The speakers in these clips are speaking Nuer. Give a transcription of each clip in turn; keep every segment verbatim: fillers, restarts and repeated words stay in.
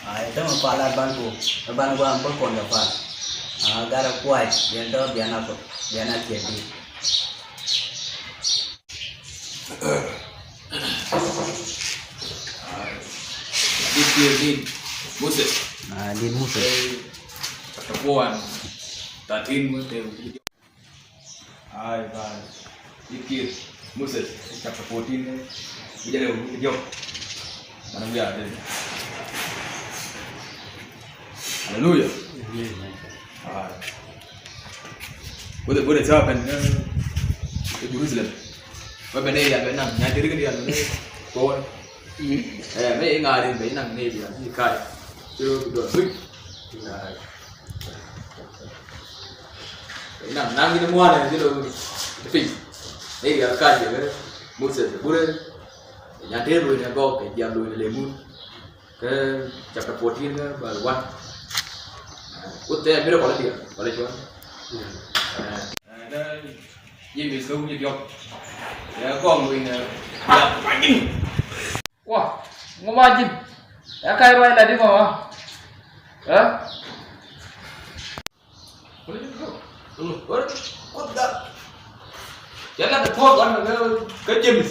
Ay, tämɛ pal a ban ku, a ban guam bä kɔn kɛ pal. A, gat a kuay, yɛn tɔ bian a kɔ, bian a kiɛ di. Dit kiɛ dit Moses. A, dit Moses. Chapter four and thirteen mɛ te. Ay, ba, dit kiɛ Moses, chapter fourteen, mi jɛ rɛw, mi jɛ diɔk. Mana wiaa dee. Hallelujah. Ay. Whether, whether it's happened, eh, in Jerusalem. Whether they have been, nyan diri kini yal, eh, ko. Eh, mɛ iŋarin bɛ inaŋ ni bia ni kai. Tiro bi dɔn hui. Ay. Inaŋ naŋ ni muanɛ ni lo ti piny. Ni bia kai jɛ bɛ Moses bure. Nyan te lo ni gɔk kɛ jam lo ni le mun. Kɛ chapter fourteen kɛ verse one. Wut tɛ miracle diɛ wala cuan. Ɛ, ɛ, James kɛ wut diɔk. Ɛ, gɔŋ lo ni ya. Wa, ŋu ma ji̱n. Ɛ, ka ruac la di ma wa. Ɛ? Cɛ la kɛ puɔ̱th ɣän kɛ James.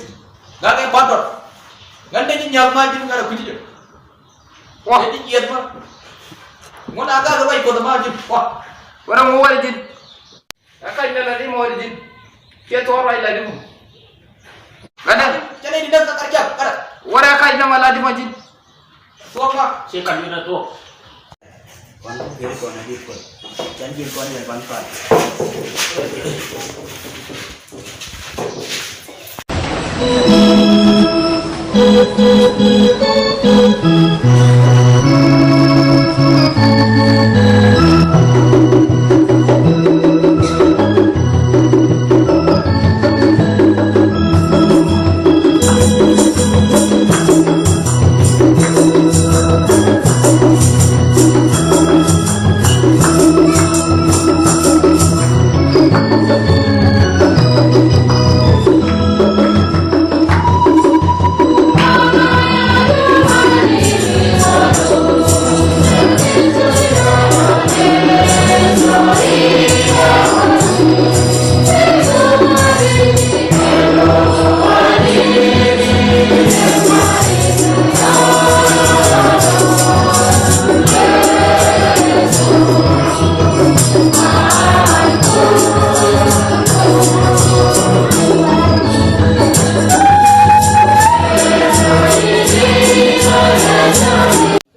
Gat kɛ Patɔt. Ɣän dee ji̱ nya̱k ma ji̱n gat a kui̱ci jɛ. Wa. Dee ji̱ jiɛth ma. Ŋun a gat kɛ ruac Kuɔth ma ji̱n. Wa. Wara ŋu wara ji̱n. Ɛ kac nɛ la di mɔ di ji̱n. Kiɛ thuɔɔr ruac la di mɔ. Gat dee. Cɛ lɛ di däk ka kar cak kar. Wara kac nɛ ma la di mɔ ji̱n. Thuɔ̱k ma. Ci kɔn ni rɔ thuɔ̱k. Kɔn ku keri kɔn a dit kɔn. Cɛn ji̱n kɔn yɛn ban kɔn.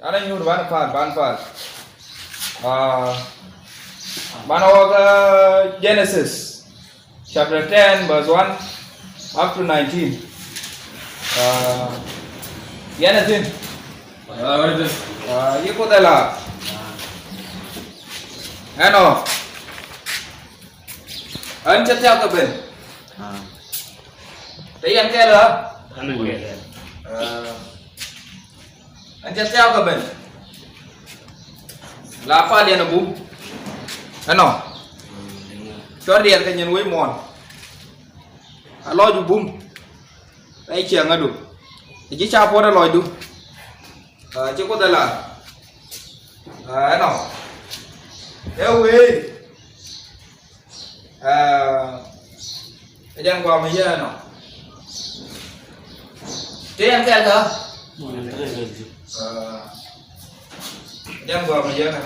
Ana nyuur ban pal, ban pal. Ah, ban wä kä Genesis chapter ten verse one up to nineteen. Ah, yɛn a thin. Ah, yɛ Kuoth ɛ la. Ɛnɔ. Ɣän cɛ thia̱k kɛ ben. Te yɛn kɛl ɣä. Ɣän cɛ thia̱k kɛ ben. La pal yɛn a bum. Ɛnɔ. Cɔr diɛɛr kɛ nyin wec muɔ̱ɔ̱n. A lɔc bum. Ɛ ciɛŋädu. Ɛ ji̱ ca puɔ̱t ɛ lɔcdu. Ɛ ci Kuoth ɛ la. Ɛ ɛnɔ. Ɛ wee. Ɛ, ɛ jɛn guam yɛ nɔ. Ti yɛn kɛl kä? Ɛ, ɛ jɛn guam yɛ nɔ.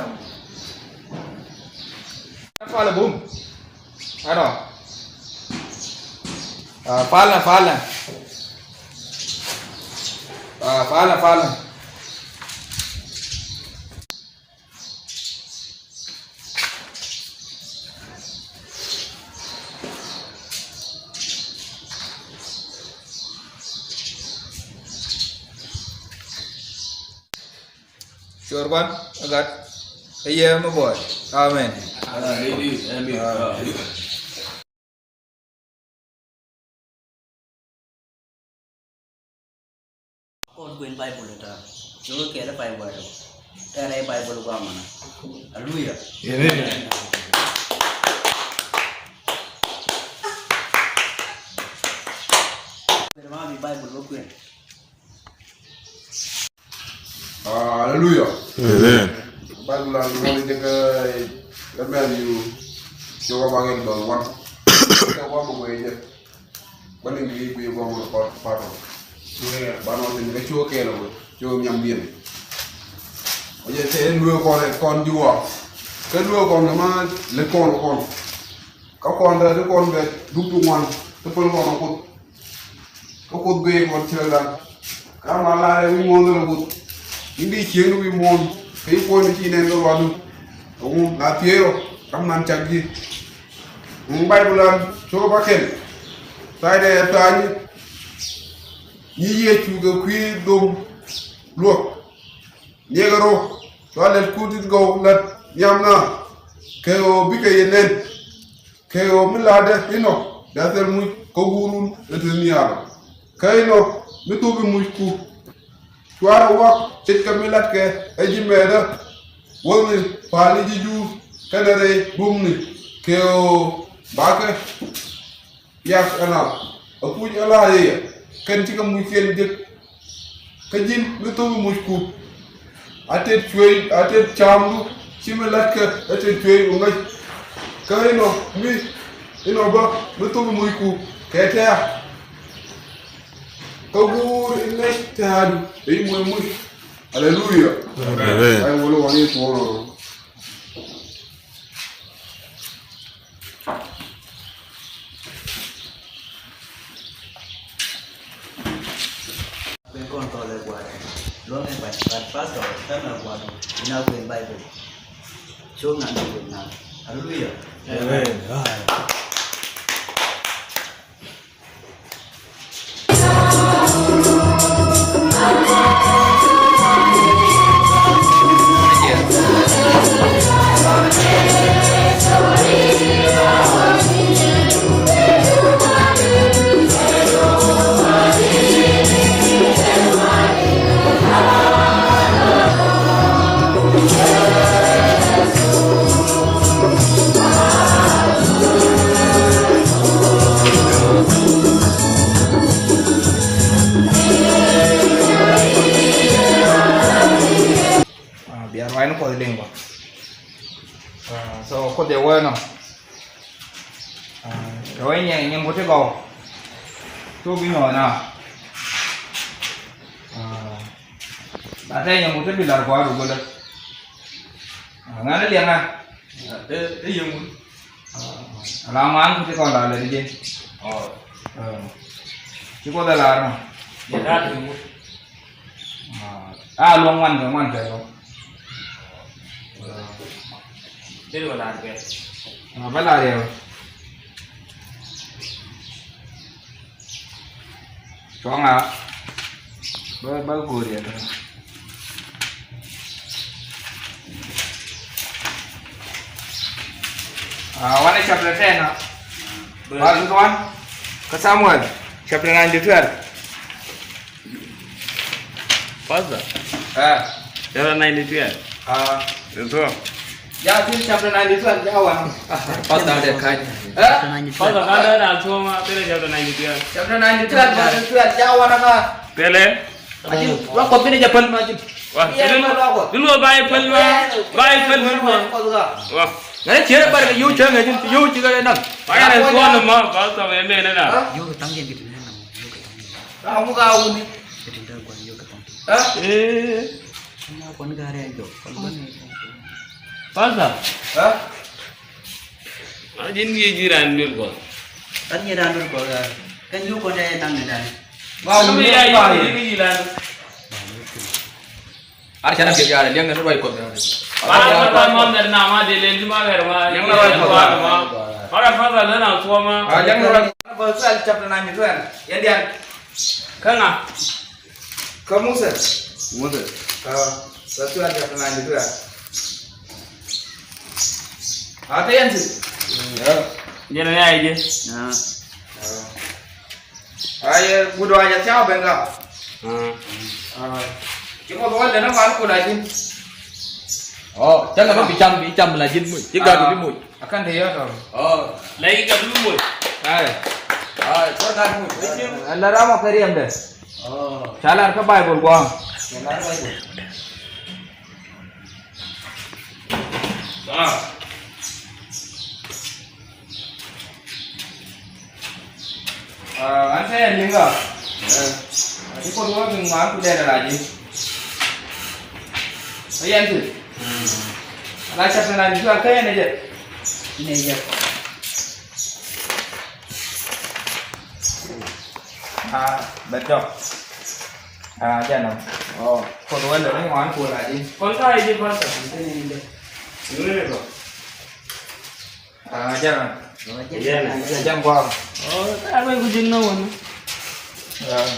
Pal bum. Ɛnɔ. Ɛ, palnɛ, palnɛ. Ɛ, palnɛ, palnɛ. Cuɔr gua̱n ɛ gat ɛ yɛ mi buɔy. Amen. Amen. Amen. Kɔn kuën Baibul ɛ ta̱a̱. Cukɛ kɛɛl ɛ Baibul ɛ tɔ̱. Tɛn rɛy Baibul guamana. Aleluya. Amen. Bɛr ma bi Baibul bä kuën. Haleluya. Amen. Bible an ŋuɔni jɛ kɛ, kɛ Matthew, cɛ wä bakɛ bä wan. Kɛ wä mɛ wee jɛ. Bä ni ŋi̱i̱c kui̱ gɔm wä kɔn pa̱t ɔ. Ban ɔ thin kɛ cuɔ kɛɛl ɔ wä cuɔ nhiam diɛn. Ɔ jɛ tɛ luee kɔn ɛ kɔn juwa. Kɛ luee kɔn kɛ ma lɛ kɔn kɔn. Kä kɔn tɛ ti kɔn bɛ dup ti ŋuan ti päl kɔn ɔ Kuoth. Kä Kuoth guic kɔn ciɛ dan. Kä ma lar ɛ wi̱c muɔ̱ɔ̱n rɔ Kuoth. Ni di cieŋ ni wi̱c muɔ̱ɔ̱n kɛ i̱ kuɔ̱n ni ci nɛn kɛ ruadu. Kɛ ŋu la thiee rɔ ram nan cak ji̱. Ŋu Baibul an cok ba kɛn. Tha̱a̱c dɛ ɛ tha̱a̱c ni nyi Yecu kɛ kui̱ dhom luɔk. Niɛkɛ rɔ cua lɛt kut it gɔw lat nhiam na kɛ ɣöö bikɛ yɛ nɛn. Kɛ ɣöö mi la̱tdɛ inɔ dee thil muc kä guurun in te nhial. Kä inɔ mi thop i̱ mucku cuarɛ wak ce̱tkɛ mi la̱tkɛ ɛ ji̱ mɛɛtdä. Wäthni pa̱a̱li ji̱ juur kɛnɛ rɛy duɔ̱mni kɛ ɣöö bakɛ yak ɛn a ɛ puc ɛ la̱a̱c ɛ yɛ kɛn cikɛ muckiɛn jek. Kä ji̱n mi thop i̱ mucku a tet cuëëc a tet ca̱a̱mdu ci mi la̱tkɛ ɛ tet cuëëc ɣöö ŋäc. Kä inɔ mi inɔ bä mi thop i̱ mucku kɛ tɛ̈ɛ̈. Kä guur in ŋäc tɛ̈ɛ̈du ɛ i̱ muc muc. Aleluya. Amen. Ay wolo wani tuɔɔn. Kuen kɔn tɔl ɛ gua̱a̱r luɔ̱ŋ ɛ ba̱ny, but pastor tɛm ɛ gua̱a̱r ina kuen Bible. Cok nan ni kuen nan. Hallelujah. Amen. Ah, bia ruac ni Kuɔth liŋ bä. Ah, so Kuoth jɛ wee nɔ. Ah, rɔ inyɛ nyɛ mut ti gɔw. Cu bi nyɔɔn na. Ah, la tɛ nyɛ mut ti bi lar gɔaa rugulä. Ah, ŋa̱n ni liɛŋ a. Ah, te, te yɛ mut. Ah, la ŋuan ku ti kɔn la lɛ di jɛ. Oh. Ah, ci Kuoth ɛ lar nɔ. Yɛ lar ti mut. Ah, a luɔ̱ŋ ŋuan kɛ ŋuan kɛ luɔ̱ŋ. Dee wä lar kɛ. Ah, bä lar yɛ. Cuɔ̱ŋ a. Bä, bä go̱o̱r yɛ. Ah, one chapter ten, ah. Verse one. Kä Samuel chapter nine to twelve. Pastor. Ah. Chapter nine to twelve. Ah. Itu. Ya, ti chapter nine to twelve, ya wan. Pastor dee ka̱ny. Eh? Pastor, ka̱n dee na tuɔma, thilɛ chapter nine to twelve. Chapter nine to twelve, verse twelve, ya wan ka. Thilɛ. Imagine, wa Kuɔth kini jɛ päl, imagine. Wa, yeah, ini, ma lɔkɔ. Ini wa ba yi päl ma, ba yi päl ma. Wa. Ŋa̱ni ciɛ bar kɛ yio̱w cäŋ ɛ ji̱n, yio̱w ci kɛ naŋ. Ba yɛn ɛ tuɔɔn ma, ba tɔŋ ɛ mɛn ɛ na. Yio̱w kɛ thaŋ jɛn kɛ ti nɛ na, yio̱w kɛ thaŋ. Ba mu ka wuni. Kɛ ti dee gua̱n yio̱w kɛ thaŋ. Eh. Pastor. Imagine, ji̱n raan duel Kuɔth. Imagine raan duel Kuɔth. Kɛn yio̱w kɔn ɛ naŋ ni dan. Ba wuni ya yi ni yi lan. Ar canɛ piɛth ya̱a̱ liɛŋ ni ruac Kuɔth. Ba ba ba ma mɛr na ma de len ti ma ɣɛr ma. Liɛŋ ni ruac Kuɔth. Ma ra fa ba lɛ na tuɔma. Liɛŋ ni ruac. Ba sa chapter nine to twelve. Yɛn diaal. Kä ŋa? Kä Moses. Moses. Ah, that's why chapter nine to twelve. Ah, te yɛn ti. Yeah. Jɛn ni a jɛ. Ah. Ay, gudu aja tiaw benga. Ah. Ah. Ci mo do le na mal ko la jin. Oh, janga ma bi cam, bi cam la jin mu. Ci ga bi mu. Akan te ya to. Oh. La yi ga bi mu. Ay. Ay, ko na mu. Ala rama kariam de. Oh. Calar kä Baibul gua̱a̱ŋ. Calar Baibul. Ah. Ah, an sɛ yɛn liŋ ɣa. Ɛ. A ti Kuoth wä bi ŋuan ku dɛn ala ji̱. Ɛ yɛn ti. Mm. Ala cap tɛn a ji̱ a kä yɛn ɛ jɛ. Nɛ jɛ. Ah, bɛ dɔk. Ah, jɛ nɔ. Oh, Kuoth wä lɛ ni ŋuan ku ala ji̱. Kɔn ka ɛ ji̱ pastor. Nɛ kɔ. Ah, jɛ nɔ. Jɛ nɔ. Jɛ nɔ. Oh, ka bɛ ku ji̱ nɔ wä nɔ. Ah.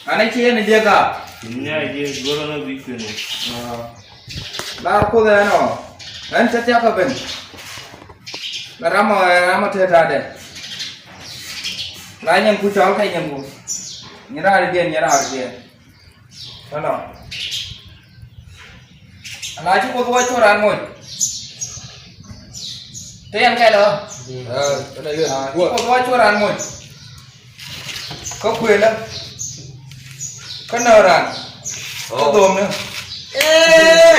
Ani ci yɛn jiɛ ka. Nya jiɛ goro na bi kene. Lar Kuoth ɛn ɔ. Ɛn cɛ tiak kä ben. La ram ɔ, ram ɔ te ta dɛ. La nyɛn ku cɔl kɛ nyɛn ku. Nyɛ raar diɛn, nyɛ raar diɛn. Tɔnɔ. Ala ci Kuoth wä cu raan moc. Te yɛn kɛl ɔ. Ah, ci Kuoth wä cu raan moc. Kä kuëlä. Kä nä raan. Kä dhom ni. Eh.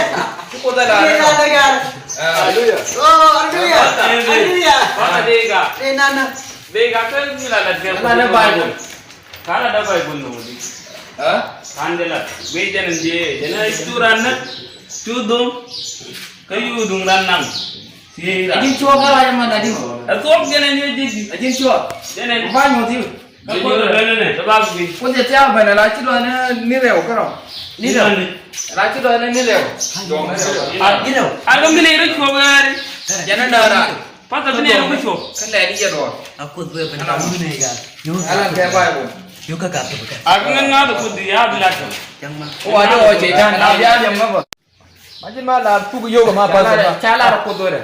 Ci Kuoth ɛ la raan. Hallelujah. Oh, hallelujah. Hallelujah. Hallelujah. Ni nana. Bega kä ni la la. Ala ne Bible. Kala da Bible nɔ di. Ha? Kan de la. Wee jɛn in jɛ jɛn a cu ran na. Cu dhom. Kä yu duŋ ran nam. Ti ran. A ji̱n cuɔ kä ran man a ji̱n. A thuɔk jɛn in jɛ ji̱. A ji̱n cuɔ. Jɛn in. Ba nyɔ ti. Ka ko da bɛn ne. Da ba bi. Ko jɛ tia bɛn la ci dɔ ne ni rɛw kärɔ. Ni rɛw. La ci dɔ ne ni rɛw. Dɔ ne rɛw. A ni rɛw. A dɔ mi ne rɛw cuɔ bɛ ri. Jɛn in da ran. Pastor bi nɛn ŋu cuɔp. Kä lɛ di jɛ duɔr. A Kuoth bɛ ben a wuni ga. Alan kɛ Bible. Yo ka ka to ka. A ŋa ŋa to Kuoth di ya bi la to. Jaŋ ma. Wa de o cɛ tan a bia jɛ ma ba. Ma jin ma la tu yo ma pastor ba. Cha la Kuoth dore.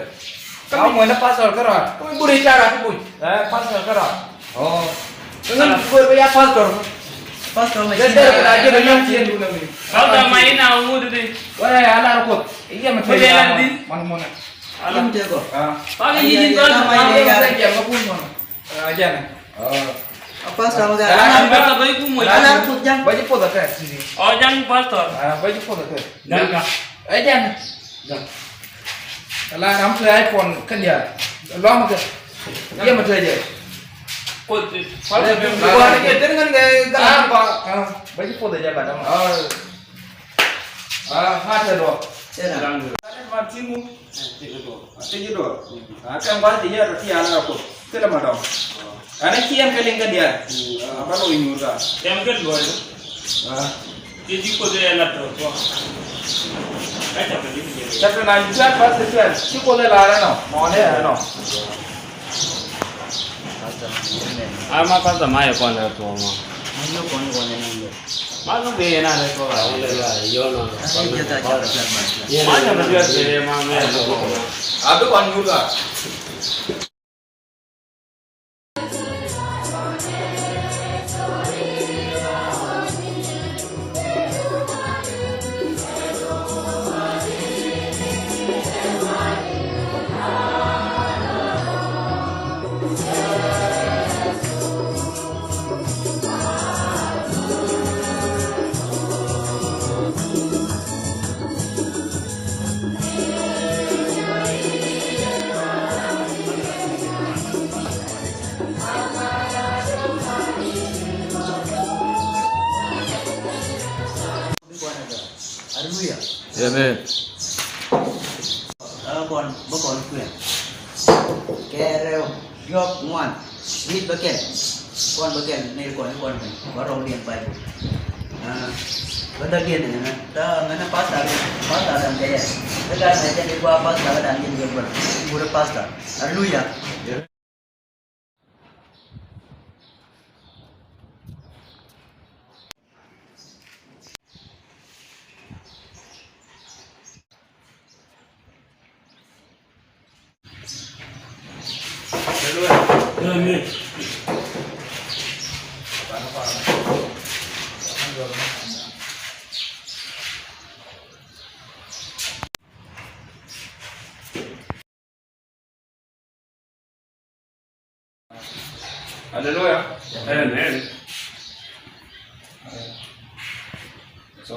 Ka mo na pastor kara. Ko buri cha ra tu. Eh, pastor kara. Oh. Ŋun buri ya pastor. Pastor ma. Pastor ma ina ŋu di. Wa ya la Kuoth. Iya ma te. Man mo na. Alam teko. Ah. Pagi yi jin tuan. Alam teko. Ah, jana. Oh. A pastor ma ga. Alam pastor ba yi kum mo. Alam ku jang. Ba ji poda ka. Oh, jang pastor. Ah, ba ji poda ka. Jang ka. Eh, jana. Jang. Ala ram tu iPhone kan ya. Lom ka. Iya ma ta je. Ko ti. Pastor ba. Wa ke ter ngan ga. Ah, ba. Ah, ba ji poda ja ba da. Ah. Ah, ma ta do. Tera. Ma ti mu. A te ji̱ duɔ̱ɔ̱r. A kɛn gua̱th ti yɛɛr ti yal a Kuoth. Thilɛ ma dɔ̱ŋ. Ɛn a ciɛn kɛ liŋ kɛ diaal. A ba lo̱c nyuur ka. Kɛn kɛ luɔ̱c. A. Ti ji̱ Kuoth yɛ lat tɔ̱. Ɛ cap kɛ liŋ kɛ diaal. Cap kɛ na ji̱ tuɛt pas ti tuɛt. Ci Kuoth ɛ lar ɛnɔ. Mɔɔn ɛ ɛnɔ. Ama pastor ma yɛ kɔn ɛ tuɔɔk ma. Ma yɛ kɔn kɔn ɛ nɔ yɛ. Ma duk bee yɛn a rɛy kɔk a wä lɛ la yɔn a. Ma nyɛ bɛ duɛt bee ma mɛ a duk kɔn. A duk kɔn nyuur ka. Hallelujah. Amen. Ɛ kɔn bä kɔn kuɛn. Kɛɛrɛ diɔ̱k ŋuan. Wi̱i̱ bä kɛl. Kɔn bä kɛl ni kɔn ni kɔn bä. Bä rɔw diɛn Bible. Bä däk diɛn ni ŋä. Dä ŋä ni pastor. Pastor dan kɛ yɛ. Dä gat mɛ jɛ ni kua pastor dan diɛn jɛ bä. Bure pastor. Hallelujah. Amen. Hallelujah. Amen. So,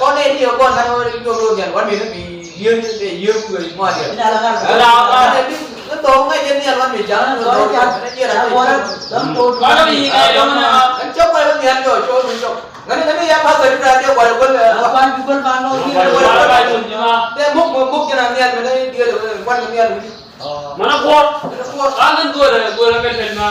Kɔn ɛ ni ɛ kɔn nan wä ni jɔk jɔk nhial wan mi ni bi yier ni bi yier ku ɛ mɔ diɛ. Ni ala ŋa̱r. Ni tɔ̱ ŋa̱c jɛ nhial wan mi ja̱ŋ ni tɔ̱ ŋa̱c jɛ nhial wan mi ja̱ŋ. Kɔn ni yi ŋa̱c jɔk na. Ɛn cɔk kɔc wä nhial jɔk cɔk ni jɔk. Ŋäni ŋäni ya pastor ni raa diɛ wal wal. Kɔn bi gol ma nɔ ni wal wal. Tɛ muk muk muk jɛ na nhial mi ni diɛ wal mi nhial mi. Mɔnɛ kuɔt. Mɔnɛ kuɔt. Kɔn ni gol gol kɛ tɛn ma.